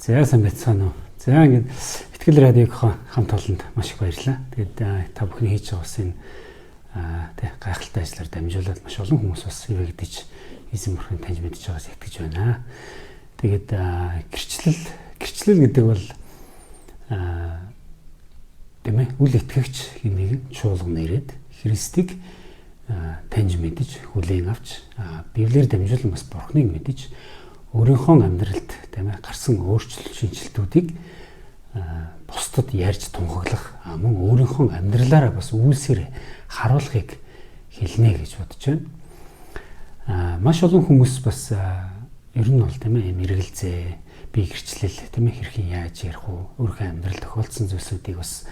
За, сайн байцгаана уу. За, ингээд Итгэл радиогийнхоо хамт олонд маш их баярлалаа. Тэгээд та бүхний хийж байгаа бас энэ тэг гайхалтай ажлаар дамжуулаад маш олон хүмүүс бас ивэгдэж, эзэн бурхны таньж мэдж байгаас итгэж байна. Тэгээд гэрчлэл гэдэг бол, тийм ээ, үл итгэгч хэн нэгэн чуулган ирээд Христийг таньж мэдэж, хүлээн авч, Библиэр дамжуулан бас Бурхныг мэдэж, өөрийнхөө амьдралд, тийм ээ, гарсан өөрчлөлт шинэчлэлтүүдийг бусдад ярьж тунхаглах, мөн өөрийнхөө амьдралаараа бас үйлсээр харуулахыг хэлнэ гэж бодож байна. Маш олон хүмүүс бас ер нь бол, тийм ээ, эргэлзээ, би гэрчлэл, тийм ээ, хэрхэн яаж ярих уу, өөрийнхөө амьдрал тохиолдсон зүйлсүүдийг бас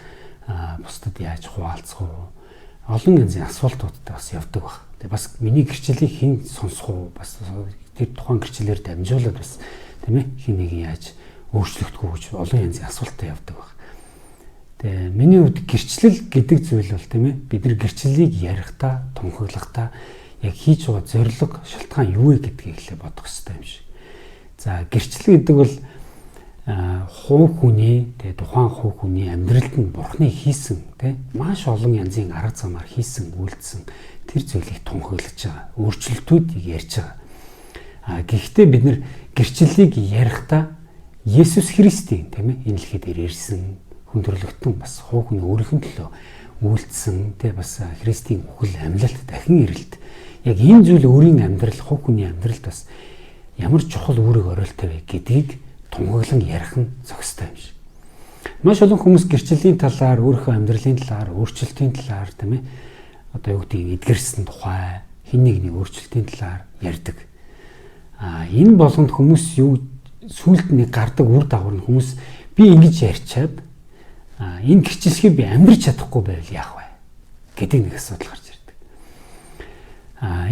бусдад яаж хуваалцах уу, олон янзын асуултуудтай бас явдаг баг. Тэгээ бас миний гэрчлэлийг хэн сонсох уу, бас тэр тухайн гэрчлэлээр дамжуулаад бас, тийм ээ, хэн нэгэн яаж өөрчлөгдөх үү гэж олон янзын асуулттай явдаг баг. Тэгээ миний хувьд гэрчлэл гэдэг зүйл бол, тийм ээ, бид нар гэрчлэлийг ярихдаа, тунхаглахдаа яг хийж байгаа зорилго, шалтгаан юу вэ гэдгийг эхлээ бодох хэрэгтэй юм шиг. За, гэрчлэл гэдэг бол хувь хүний, тэгээ тухайн хувь хүний амьдралд нь Бурхны хийсэн, тэ, маш олон янзын арга замаар хийсэн, үйлдсэн тэр зүйлийг тунхаглаж байгаа, өөрчлөлтүүдийг ярьж байгаа. Гэхдээ бид нар гэрчлэлийг ярихдаа Есүс Христийн, тийм ээ, энэ дэлхийд ирсэн, хүн төрлөختөн бас хувь хүний өөрийнх нь төлөө үйлдсэн, тэ, бас Христийн үхэл, амьлалт, дахин ирэлт, яг энэ зүйл өөрийн амьдрал, хувь хүний амьдралд бас ямар чухал үүрэг оройлтой вэ гэдгийг тунхаглан ярих нь зохистой юм шиг. Маш олон хүмүүс гэрчлэлийн талаар, өөрийнхөө амьдралын талаар, өөрчлөлтийн талаар, тийм ээ, одоо юу гэдгийг, эдгэрсэн тухай, хэн нэгний өөрчлөлтийн талаар ярьдаг. Энэ болгонд хүмүүс юу сүүлд нэг гардаг үр дагавар нь хүмүүс би ингэж ярьчаад энэ гэрчлэхийг би амьдрч чадахгүй байвал яах вэ гэдэг нэг асуудал гарч ирдэг.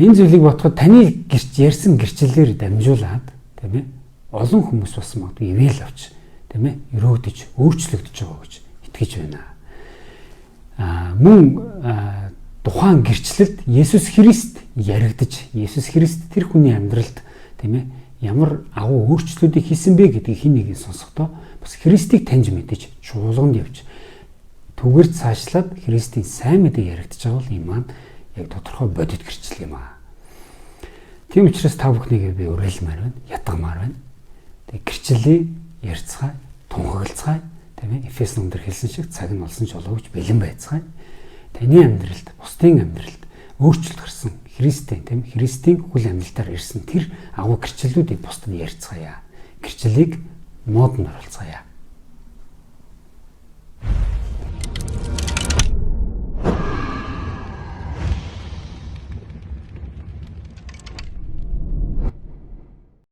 Энэ зүйлийг бодоход таны гэрч ярьсан гэрчлэлээр дамжуулаад, тийм ээ, олон хүмүүс бас магадгүй ивэл авч, тийм ээ, өрөөгдөж, өөрчлөгдөж байгаа гэж итгэж байна. Мөн тухайн гэрчлэлд Есүс Христ яригдаж, Есүс Христ тэр хүний амьдралд, тийм ээ, ямар агуу өөрчлөлтүүдийг хийсэн бэ гэдгийг хэн нэгэн сонсохдоо бас Христийг таньж мэдэж, чуулганд явж, түгээр цаашлаад Христийн сайн мэдээ яригдж байгаа бол энэ маань яг тодорхой бодит гэрчлэл юм аа. Тийм учраас та бүхнийг би уриалмаар байна, ятгамаар байна. Тэгээ гэрчлэлийг ярьцгаая, тунхаглацгаая. Тийм ээ, Эфес номдор хэлсэн шиг цаг нь болсон ч болов гэж бэлэн байцгаая. Таны амьдралд, бусдын амьдралд өөрчлөлт гарсан Христийн, тийм, Христийн хүл амьлалтаар ирсэн тэр агуу гэрчлэлүүдийг бусдад ярьцгаая. Гэрчлэлийг модонд оруулцгаая.